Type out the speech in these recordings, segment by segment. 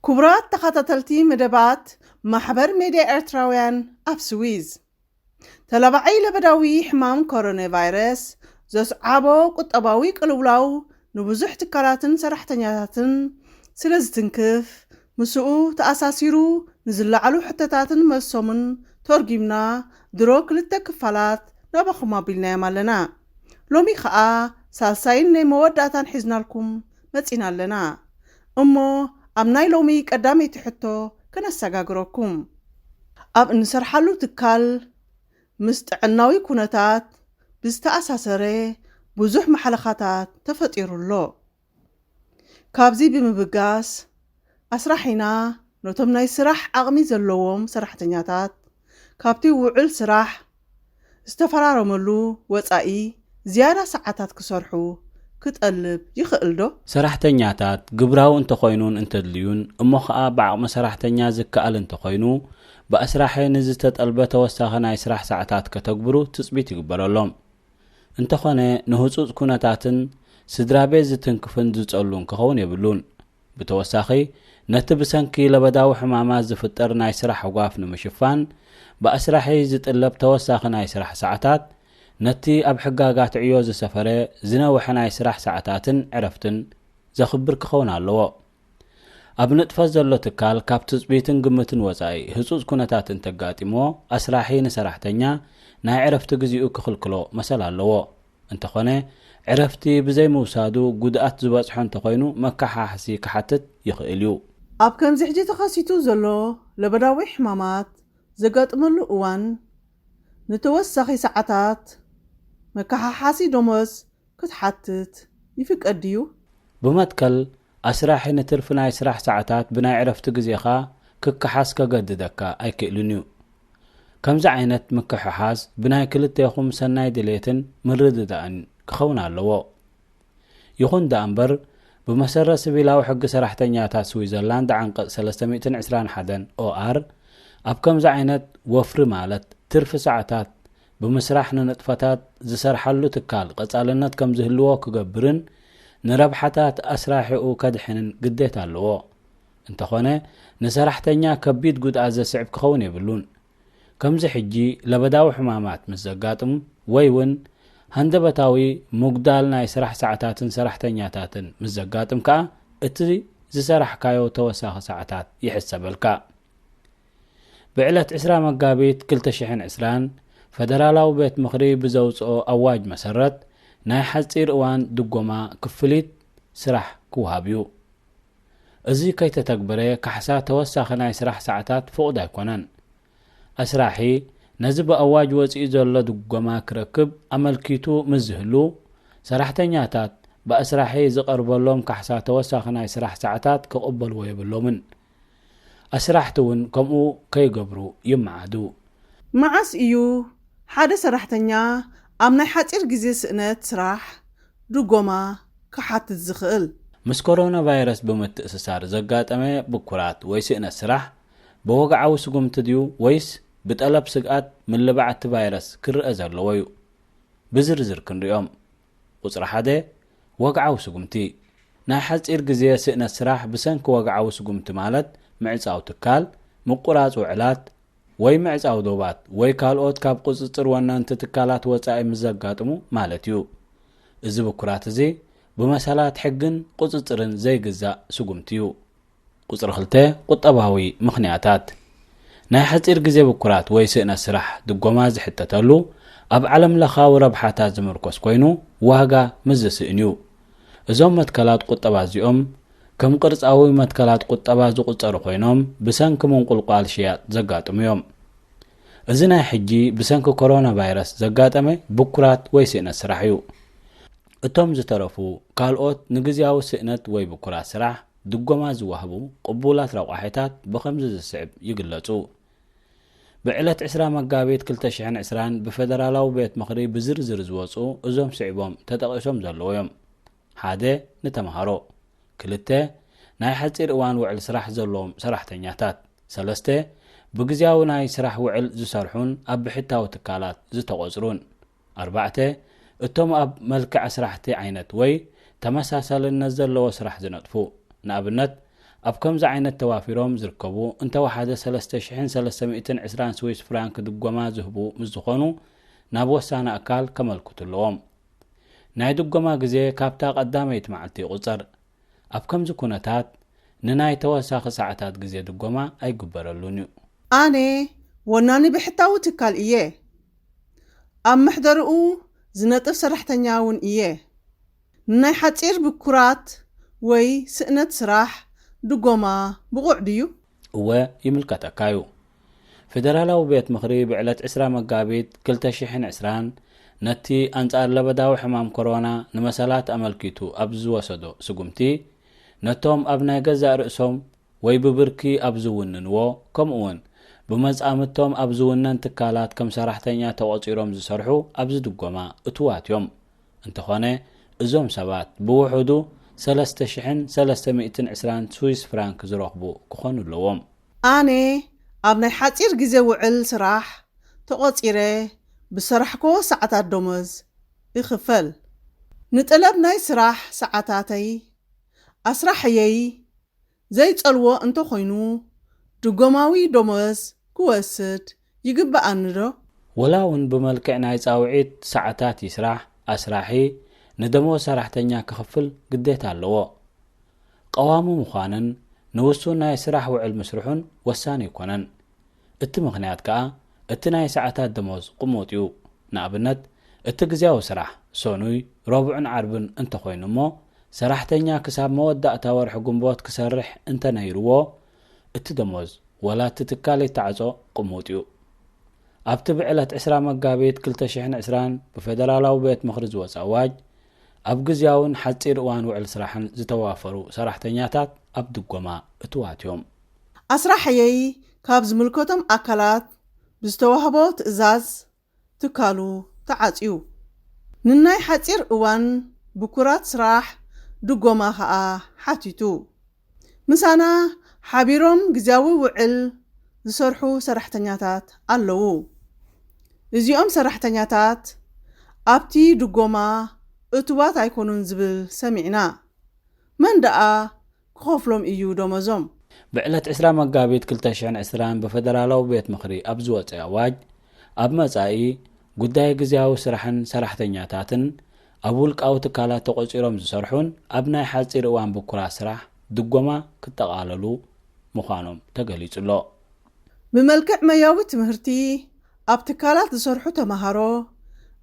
ክቡራት ተኸታተልቲ መደባት ማሕበር ሜድያ ኤርትራውያን ኣብ ስዊዝ፣ ተላባዓይ ለበዳዊ ሕማም ኮሮና ቫይረስ ዘስዓቦ ቁጠባዊ ቅልውላው ንብዙሕ ትካላትን ሰራሕተኛታትን ስለ ዝትንክፍ፣ ምስኡ ተኣሳሲሩ ንዝለዓሉ ሕቶታትን መልሶምን ተርጒምና ድሮ ክልተ ክፋላት ናባኹም ኣቢልናዮም ኣለና። ሎሚ ኸኣ ሳልሳይን ናይ መወዳእታን ሒዝናልኩም መጺና ኣለና። እሞ ኣብ ናይ ሎሚ ቀዳመይቲ ሕቶ ከነሰጋግረኩም። ኣብ እንሰርሓሉ ትካል ምስ ጥዕናዊ ኩነታት ብዝተኣሳሰረ ብዙሕ ማሕለኻታት ተፈጢሩ ኣሎ። ካብዚ ብምብጋስ ኣስራሒና ነቶም ናይ ስራሕ ዓቕሚ ዘለዎም ሰራሕተኛታት ካብቲ ውዕል ስራሕ ዝተፈራረመሉ ወጻኢ ዝያዳ ሰዓታት ክሰርሑ ክጠልብ ይኽእል ዶ? ሰራሕተኛታት ግብራዊ እንተኾይኑን እንተድልዩን እሞ ኸኣ ብዓቕሚ ሰራሕተኛ ዝከኣል እንተኾይኑ ብኣስራሒ ንዝተጠልበ ተወሳኺ ናይ ስራሕ ሰዓታት ከተግብሩ ትጽቢት ይግበረሎም። እንተኾነ ንህጹጽ ኩነታትን ስድራ ቤት ዝትንክፍን ዝጸሉን ክኸውን የብሉን። ብተወሳኺ ነቲ ብሰንኪ ለበዳዊ ሕማማት ዝፍጠር ናይ ስራሕ ጓፍ ንምሽፋን ብኣስራሒ ዝጥለብ ተወሳኺ ናይ ስራሕ ሰዓታት ነቲ ኣብ ሕጋጋት ዕዮ ዝሰፈረ ዝነውሐ ናይ ስራሕ ሰዓታትን ዕረፍትን ዘኽብር ክኸውን ኣለዎ። ኣብ ንጥፈት ዘሎ ትካል ካብ ትጽቢትን ግምትን ወጻኢ ህጹጽ ኩነታት እንተጋጢምዎ ኣስራሒ ንሰራሕተኛ ናይ ዕረፍቲ ግዜኡ ክኽልክሎ መሰል ኣለዎ። እንተኾነ ዕረፍቲ ብዘይምውሳዱ ጉድኣት ዝበጽሖ እንተኾይኑ መከሓሓሲ ክሓትት ይኽእል እዩ። ኣብ ከምዚ ሕጂ ተኸሲቱ ዘሎ ለበዳዊ ሕማማት ዘጋጥመሉ እዋን ንተወሳኺ ሰዓታት መከሓሓሲ ደሞዝ ክትሓትት ይፍቀድ ድዩ? ብመትከል ኣስራሒ ንትርፊ ናይ ስራሕ ሰዓታት ብናይ ዕረፍቲ ግዜኻ ክከሓስ ከገድደካ ኣይክእልን እዩ። ከምዚ ዓይነት ምክሕሓስ ብናይ ክልቴኹም ሰናይ ድሌትን ምርድዳእን ክኸውን ኣለዎ። ይኹን ደኣ እምበር ብመሰረት ስቪላዊ ሕጊ ሰራሕተኛታት ስዊዘርላንድ ዓንቀጽ ሰለስተ ሚእትን ዕስራን ሓደን ኦኣር ኣብ ከምዚ ዓይነት ወፍሪ ማለት ትርፊ ሰዓታት ብምስራሕ ንንጥፈታት ዝሰርሓሉ ትካል ቀጻልነት ከም ዝህልዎ ክገብርን ንረብሓታት ኣስራሒኡ ከድሕንን ግዴታ ኣለዎ። እንተኾነ ንሰራሕተኛ ከቢድ ጉድኣት ዘስዕብ ክኸውን የብሉን። ከምዚ ሕጂ ለበዳዊ ሕማማት ምስ ዘጋጥም ወይ እውን ሃንደበታዊ ምጉዳል ናይ ስራሕ ሰዓታትን ሰራሕተኛታትን ምስ ዘጋጥም ከኣ እቲ ዝሰራሕካዮ ተወሳኺ ሰዓታት ይሕሰበልካ። ብዕለት ዕስራ መጋቢት ክልተ ሽሕን ዕስራን ፈደራላዊ ቤት ምኽሪ ብዘውፅኦ ኣዋጅ መሰረት ናይ ሓፂር እዋን ድጎማ ክፍሊት ስራሕ ክወሃብ እዩ። እዚ ከይተተግበረ ካሕሳ ተወሳኺ ናይ ስራሕ ሰዓታት ፍቑድ ኣይኮነን። ኣስራሒ ነዚ ብኣዋጅ ወፂኡ ዘሎ ድጎማ ክረክብ ኣመልኪቱ ምስ ዝህሉ ሰራሕተኛታት ብኣስራሒ ዝቐርበሎም ካሕሳ ተወሳኺ ናይ ስራሕ ሰዓታት ክቕበልዎ የብሎምን። ኣስራሕቲ እውን ከምኡ ከይገብሩ ይመዓዱ። መዓስ እዩ ሓደ ሰራሕተኛ ኣብ ናይ ሓፂር ግዜ ስእነት ስራሕ ድጎማ ክሓትት ዝኽእል? ምስ ኮሮና ቫይረስ ብምትእስሳር ዘጋጠመ ብኩራት ወይ ስእነት ስራሕ ብወግዓዊ ስጉምቲ ድዩ ወይስ ብጠለብ ስግኣት ምልባዕ እቲ ቫይረስ ክረኣ ዘለዎ እዩ? ብዝርዝር ክንሪኦም። ቁጽሪ ሓደ፣ ወግዓዊ ስጉምቲ። ናይ ሓጺር ግዜ ስእነት ስራሕ ብሰንኪ ወግዓዊ ስጉምቲ ማለት ምዕጻው ትካል፣ ምቁራጽ ውዕላት ወይ ምዕጻው ዶባት ወይ ካልኦት ካብ ቁጽጽር ወነንቲ ትካላት ወጻኢ ምስ ዘጋጥሙ ማለት እዩ። እዚ ብኩራት እዚ ብመሰላት ሕግን ቁጽጽርን ዘይግዛእ ስጉምቲ እዩ። ቁጽሪ ክልተ፣ ቁጠባዊ ምኽንያታት። ናይ ሓጺር ግዜ ብኩራት ወይ ስእነት ስራሕ ድጎማ ዝሕተተሉ ኣብ ዓለም ለኻዊ ረብሓታት ዝምርኮስ ኮይኑ ዋጋ ምስ ዝስእን እዩ። እዞም መትከላት ቁጠባ እዚኦም ከም ቅርጻዊ መትከላት ቁጠባ ዝቑጸሩ ኮይኖም ብሰንኪ ምንቁልቋል ሽያጥ ዘጋጥሙ እዮም። እዚ ናይ ሕጂ ብሰንኪ ኮሮና ቫይረስ ዘጋጠመ ብኩራት ወይ ስእነት ስራሕ እዩ። እቶም ዝተረፉ ካልኦት ንግዝያዊ ስእነት ወይ ብኩራት ስራሕ ድጎማ ዝወሃቡ ቅቡላት ረቋሒታት ብኸምዚ ዝስዕብ ይግለጹ። ብዕለት ዕስራ መጋቢት ክልተ ሽሕን ዕስራን ብፈደራላዊ ቤት ምኽሪ ብዝርዝር ዝወጹ እዞም ስዒቦም ተጠቒሶም ዘለዉ እዮም። ሓደ፣ ንተምሃሮ። ክልተ፣ ናይ ሓጺር እዋን ውዕል ስራሕ ዘለዎም ሰራሕተኛታት። ሰለስተ፣ ብግዝያዊ ናይ ስራሕ ውዕል ዝሰርሑን ኣብ ብሕታዊ ትካላት ዝተቖጽሩን። ኣርባዕተ፣ እቶም ኣብ መልክዕ ኣስራሕቲ ዓይነት ወይ ተመሳሳልነት ዘለዎ ስራሕ ዝነጥፉ፣ ንኣብነት፣ ኣብ ከምዚ ዓይነት ተዋፊሮም ዝርከቡ እንተወሓደ ሰለስተ ሽሕን ሰለስተ ሚእትን ዕስራን ስዊስ ፍራንክ ድጎማ ዝህቡ ምስ ዝኾኑ ናብ ወሳኒ ኣካል ከመልክቱ ኣለዎም። ናይ ድጎማ ግዜ ካብታ ቀዳመይቲ መዓልቲ ይቑጸር። ኣብ ከምዚ ኩነታት ንናይ ተወሳኺ ሰዓታት ግዜ ድጎማ ኣይግበረሉን እዩ። ኣነ ወናኒ ብሕታዊ ትካል እየ። ኣብ መሕደርኡ ዝነጥፍ ሰራሕተኛ እውን እየ። ንናይ ሓጺር ብኩራት ወይ ስእነት ስራሕ ድጎማ ብቑዕ ድዩ? እወ፣ ይምልከተካ እዩ። ፌደራላዊ ቤት ምኽሪ ብዕለት ዕስራ መጋቢት ክልተ ሽሕን ዕስራን ነቲ ኣንጻር ለበዳዊ ሕማም ኮሮና ንመሰላት ኣመልኪቱ ኣብ ዝወሰዶ ስጉምቲ፣ ነቶም ኣብ ናይ ገዛእ ርእሶም ወይ ብብርኪ ኣብ ዝውንንዎ፣ ከምኡውን ብመጻምድቶም ኣብ ዝውነን ትካላት ከም ሰራሕተኛ ተቖጺሮም ዝሰርሑ ኣብዚ ድጎማ እትዋት እዮም። እንተኾነ፣ እዞም ሰባት ብውሑዱ ሰለስተ ሽሕን ሰለስተ ሚእትን ዕስራን ስዊስ ፍራንክ ዝረኽቡ ክኾኑ ኣለዎም። ኣነ ኣብ ናይ ሓጺር ግዜ ውዕል ስራሕ ተቖጺረ ብሰራሕክዎ ሰዓታት ደሞዝ ይኽፈል። ንጠለብ ናይ ስራሕ ሰዓታተይ ኣስራሕየይ ዘይጸልዎ እንተኾይኑ ድጎማዊ ደሞዝ ክወስድ ይግብኣኒ ዶ? ወላ እውን ብመልክዕ ናይ ጻውዒት ሰዓታት ይስራሕ፣ ኣስራሒ ንደሞዝ ሰራሕተኛ ክኽፍል ግዴታ ኣለዎ። ቀዋሚ ምዃንን ንውሱን ናይ ስራሕ ውዕል ምስርሑን ወሳኒ ኣይኮነን። እቲ ምኽንያት ከኣ እቲ ናይ ሰዓታት ደሞዝ ቅሙጥ እዩ። ንኣብነት፣ እቲ ግዝያዊ ስራሕ ሰኑይ፣ ረቡዕን ዓርብን እንተኾይኑ እሞ፣ ሰራሕተኛ ክሳብ መወዳእታ ወርሒ ግንቦት ክሰርሕ እንተነይርዎ፣ እቲ ደሞዝ ወላ እቲ ትካል ይተዓጾ ቅሙጥ እዩ። ኣብቲ ብዕለት ዕስራ መጋቢት ክልተ ሽሕን ዕስራን ብፌደራላዊ ቤት ምኽሪ ዝወጸ ኣዋጅ፣ ኣብ ግዝያውን ሓጺር እዋን ውዕል ስራሕን ዝተዋፈሩ ሰራሕተኛታት ኣብ ድጎማ እትዋት እዮም። ኣስራሕየይ ካብ ዝምልከቶም ኣካላት ብዝተዋህቦ ትእዛዝ ትካሉ ተዓጽዩ። ንናይ ሓጺር እዋን ብኩራት ስራሕ ድጎማ ከኣ ሓቲቱ። ምሳና ሓቢሮም ግዝያዊ ውዕል ዝሰርሑ ሰራሕተኛታት ኣለዉ። እዚኦም ሰራሕተኛታት ኣብቲ ድጎማ እቱዋት ኣይኮኑን ዝብል ሰሚዕና። መን ደኣ ክኸፍሎም እዩ ደሞዞም? ብዕለት ዕስራ መጋቢት ክልተ ሽሕን ዕስራን ብፈደራላዊ ቤት ምኽሪ ኣብ ዝወጸ ኣዋጅ፣ ኣብ መጻኢ ጉዳይ ግዝያዊ ስራሕን ሰራሕተኛታትን ኣብ ውልቃዊ ትካላት ተቖጺሮም ዝሰርሑን ኣብ ናይ ሓጺር እዋን ብኩራት ስራሕ ድጎማ ክጠቓለሉ ምዃኖም ተገሊጹ ኣሎ። ብመልክዕ መያዊ ትምህርቲ ኣብ ትካላት ዝሰርሑ ተመሃሮ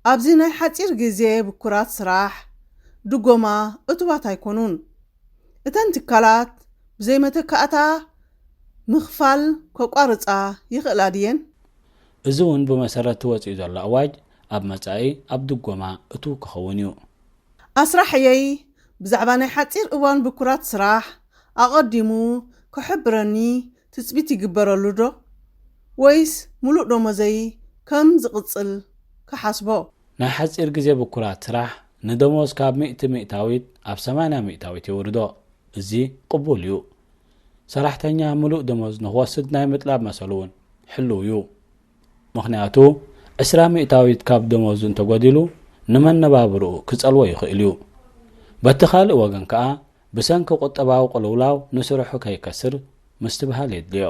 ኣብዚ ናይ ሓጺር ግዜ ብኩራት ስራሕ ድጎማ እቱባት ኣይኮኑን። እተን ትካላት ብዘይ መተካእታ ምኽፋል ከቋርጻ ይኽእላ ድየን? እዚ እውን ብመሰረት እቲ ወጺኡ ዘሎ ኣዋጅ ኣብ መጻኢ ኣብ ድጎማ እቱው ክኸውን እዩ። ኣስራሕየይ ብዛዕባ ናይ ሓጺር እዋን ብኩራት ስራሕ ኣቐዲሙ ክሕብረኒ ትጽቢት ይግበረሉ ዶ? ወይስ ምሉእ ደሞዘይ ከም ዝቕጽል ክሓስቦ? ናይ ሓጺር ግዜ ብኩራት ስራሕ ንደሞዝ ካብ ሚእቲ ሚእታዊት ኣብ ሰማንያ ሚእታዊት የውርዶ። እዚ ቅቡል እዩ። ሰራሕተኛ ምሉእ ደሞዝ ንኽወስድ ናይ ምጥላብ መሰሉ እውን ሕሉው እዩ። ምኽንያቱ ዕስራ ሚእታዊት ካብ ደሞዙ እንተጎዲሉ ንመነባብርኡ ክጸልዎ ይኽእል እዩ። በቲ ካልእ ወገን ከኣ ብሰንኪ ቁጠባዊ ቅልውላው ንስርሑ ከይከስር ምስትብሃል የድልዮ።